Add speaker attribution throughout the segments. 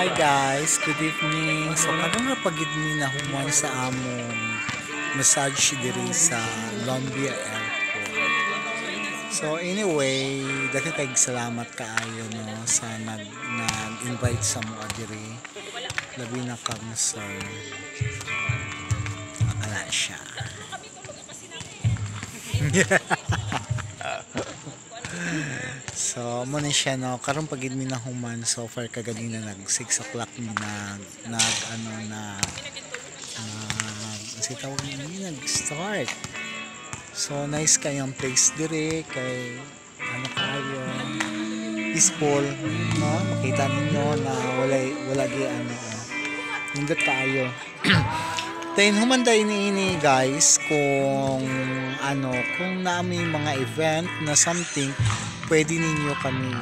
Speaker 1: Hi guys, good evening. So karon ra pa gyud mi nahuman sa among massage diri sa Lumbia Airport. So anyway, daghan kay salamat kaayo, no, sa nag nag-invite sa mo diri. Labi na kang sir. Akala siya. So, mo na siya, no. Karon pa gyud mi nahuman. So far kaganina nag 6 o'clock mi nag nag ano na nag si tawag ni nag-start. So nice kayong place dire kay ano kayo, peaceful, no? Makita ninyo na walay wala gi ano, oh. Nindot kaayo. Then human day niini guys, kung ano, kung naami mga event na something, pwede ninyo kami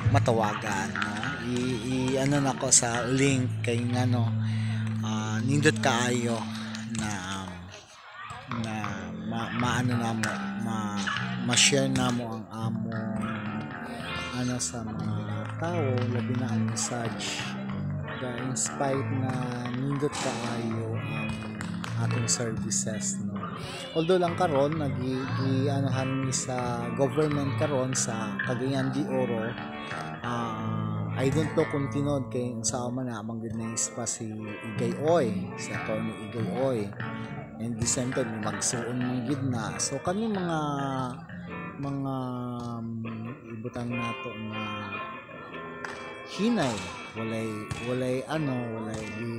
Speaker 1: matawagan, no? I ano na ko sa link kay ngano nindot kaayo na na maano na mo, ma-share na mo ang among ano sa mga tao, labi na ang massage. The in spite na nindot kaayo ang atong services, no? Although lang karon nagi gi anuhan mi sa government karon sa Cagayan de Oro. I don't know kung tinuod kay unsa man na amang gid na pa si Igay Oy, si Attorney Igay Oy, and the same time magsuon man gid na. So kami mga ibutang nato nga hinay, walay walay ano, walay gi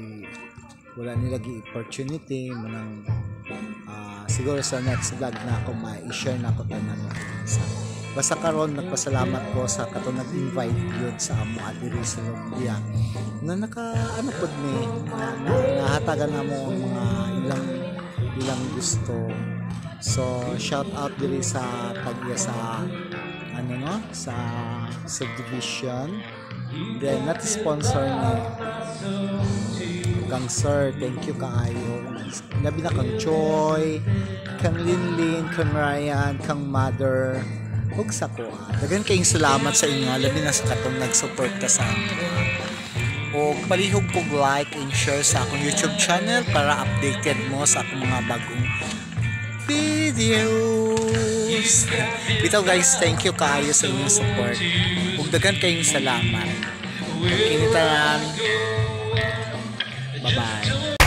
Speaker 1: wala nila gi opportunity manang siguro sa next vlog na ako ma-share na ako tanan sa. Basta karon nagpasalamat ko sa katong nag-invite yun sa amo diri sa Lumbia na naka ano pod mi na nahatagan na mo ang mga ilang ilang gusto. So shout out diri sa tagya sa ano, no, sa subdivision. Then not sponsor ni kang sir, thank you kaayo. Labi na kang Choi, kang Linlin, kang Ryan, kang Mother ug sa ko. Daghan kayong salamat sa inyo, labi na sa katong nag-suporta sa amo. O palihog kog like and share sa akong YouTube channel para updated mo sa akong mga bagong videos. Bitaw guys, thank you kaayo sa inyong support. Ug daghan kayong salamat. Ug kini tanan. Bye-bye.